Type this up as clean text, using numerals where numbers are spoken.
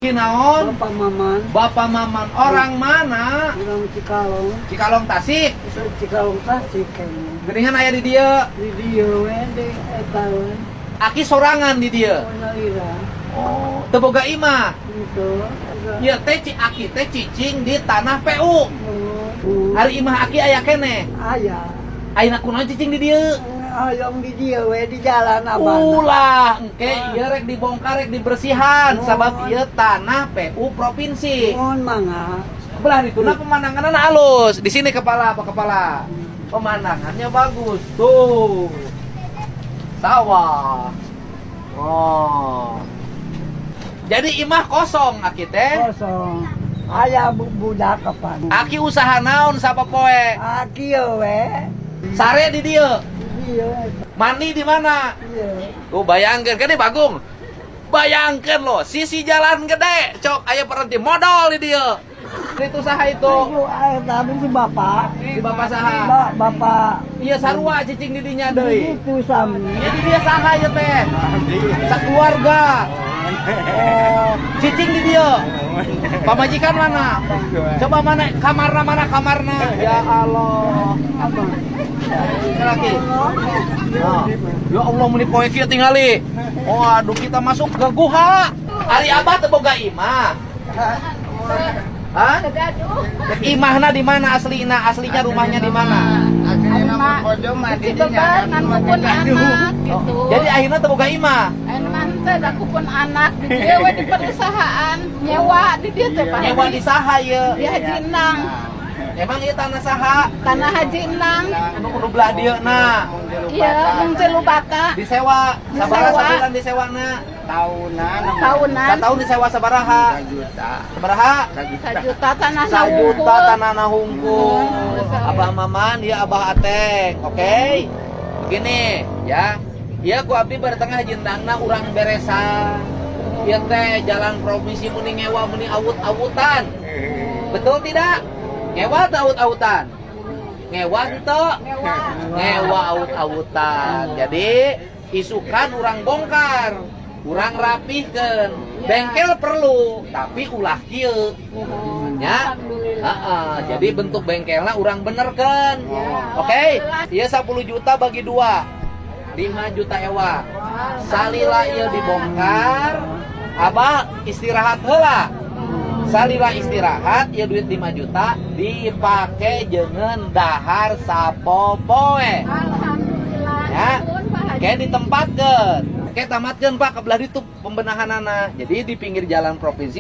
Naon? Bapak Maman. Bapak Maman orang mana? Orang Cikalong. Cikalong Tasik. Cikalong Tasik kayaknya. Geuningan aya di dieu. Di dieu we di eta we. Aki sorangan di dieu. Oh, oh, teu boga imah. Gitu. Ieu teh ci aki teh cicing di tanah PU. Oh. Ari imah aki aya keneh. Aya. Ayeuna kunaon cicing di dieu? Hoyong di dieu we di jalan abana. Ulah, engke ieu rek dibongkar rek dibersihan sabab ieu tanah PU provinsi. Mohon mangga. Belah dituna pemandanganna halus. Di sini kepala apa kepala? Pemandangannya bagus tuh. Sawah. Oh. Jadi imah kosong aki teh. Kosong. Aya budak kapan? Aki usaha naon sapopoe? Aki we. Sare di dieu. Iya. Mandi di mana? Iya. Tuh bayangkan kan nih Bagong. Bayangkan loh, sisi jalan gede, cok aya berhenti modal di dieu. Itu saha itu? Itu tadi si bapak. Si bapak saha? Bapak. Iya sarua cicing di dinya deui. Itu sami. Jadi dia saha ieu teh? Sakeluarga. Oh, cicing di dieu. Pamajikan mana? Coba mana kamarna, mana kamarna? Ya Allah. Laki. Nah. Ya Allah meni poe kieu tingali. Oh, aduh kita masuk ke guha. Ari abah teu boga imah. Hah? Imahna di mana aslina? Aslinya rumahnya di mana? Aslinya mah di dinya ngan kupun anak gitu. Jadi akhirnya teu boga imah. Ayeuna mah henteu da kupun anak di dieu we di perusahaan nyewa di dieu teh Pak. Nyewa di saha ieu? Di Haji Enang. Emang ieu tanah saha? Tanah Haji Enang. Nu belah dieu na. Iya, mung tilu bata. Disewa, sabaraha sabulan disewana? Tahunan. Tahunan. Satahun disewa sabaraha? 1 juta. Sabaraha? 1 juta tanah 1 juta tanah hungkul. Abah Maman, dia Abah Ateng. Oke. Begini ya. Ieu ku abdi bertengah jendangna urang beresan. Ieu teh jalan provinsi muni ngewa muni awut-awutan. Betul tidak? Ngewa teu awut-awutan? Ngewa henteu? Ngewa awut-awutan. Jadi isukan urang bongkar, urang rapihkeun. Bengkel perlu, tapi ulah kieu. Ya. Heeh, jadi bentuk bengkelna urang benerkeun. Oke? Ieu 10 juta bagi 2. 5 juta ewa. Salila ieu dibongkar, abah istirahat heula. Salila istirahat, ieu duit 5 juta dipake jengen dahar sapopoe. Alhamdulillah. Ya. Kayak ditempatkeun. Kayak tamatkeun Pak ke belah ditu pembenahanana. Jadi di pinggir jalan provinsi